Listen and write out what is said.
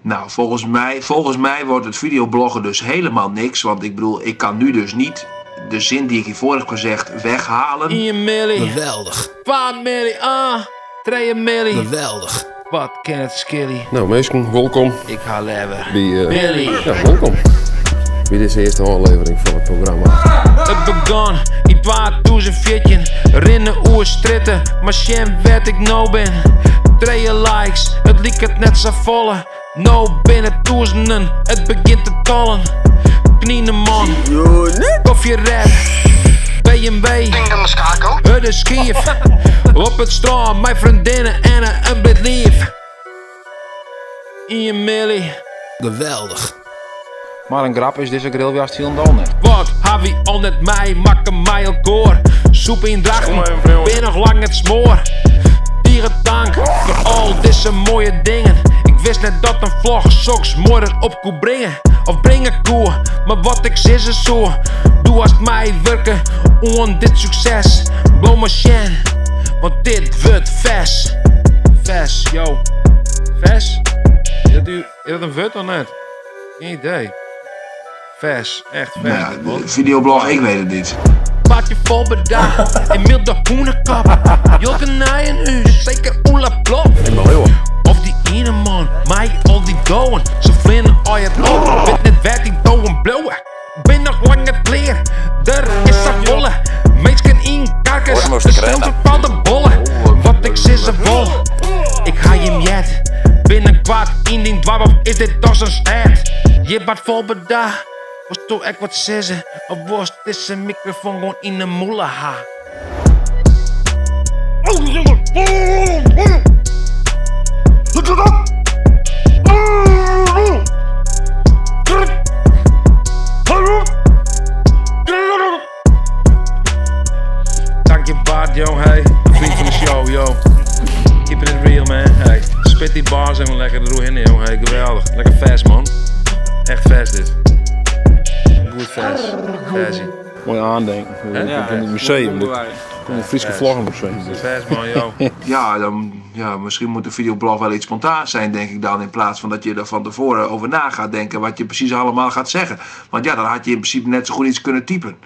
Nou, volgens mij wordt het videobloggen dus helemaal niks. Want ik bedoel, ik kan nu dus niet de zin die ik hiervoor heb gezegd weghalen. 1 milli. Geweldich. 2 milli, ah. 3 milli. Geweldich. Wat kin it skilje. No minsken, wolkom. Ik ha leaver. By, eh, Billy. Ja, wolkom. By dizze earste ôflevering fan it programma. It begûn yn 2014, rinne oer strjitte, mar sjen wêr't ik no bin. Trije likes, it liket net safolle. No binne it tûzenen, it begjint te tollen. Knineman, kofjerep, BMW, hurde skiif. Op it strân mei freondinne en in blit liif. Ien milli. Geweldich. Mar in grap is dizze grillwjast hielendal net. Wat ha wy al net meimakke mei elkoar? Sûpe yn Drachten, bin noch lang net smoar. Tige tank foar al dizze moaie dingen. Ik wist net dat in vlog soks moaier op koe bringe. Of bringe koe, mar wat ik sizze soe. Do hast meiwurke oan dit sukses. Bliuw mar sjen, want dit wurdt fers. Fers, yo. Fers? Is dat, is dat in wurd of net? Gjin idee. Fers, echt fers. Nou ja, videoblog, ik weet het niet. Bartje Volbeda, Emiel de Hûnekop, Jolke Nijenhuis, zeker Oela Plop. Of dy iene man mei al dy dowen, se fleane allegear op, wit net wêr't dy dowen bliuwe. Bin noch lang net klear, der is safolle minsken yn karkes, de skriuwt bepaalde bolle. Wat ik sizze wol, ik ha jim heard, binnenkoart yn dyn doarp of is dit dochs in stêd? Hjir Bart Volbeda, wolsto ek wat sizze of wolst dizze mikrofoan gewoan yn 'e mûle ha? Dank je Bart, yo, hey. Vriend van de show, yo. Keeping it real, man. Hey, spit die bars even lekker deroerhinne, jong. Hey, geweldig. Lekker fers, man. Echt fers dit. Goed fers. Fersie. Moai oandenken. Ja, Komt in het museum. Kom bij. Komt een Fryske vloggenmuseum. Fers man, yo. Ja, dan, ja, misschien moet de videoblog wel iets spontaans zijn, denk ik dan. In plaats van dat je er van tevoren over na gaat denken wat je precies allemaal gaat zeggen. Want ja, dan had je in principe net zo goed iets kunnen typen.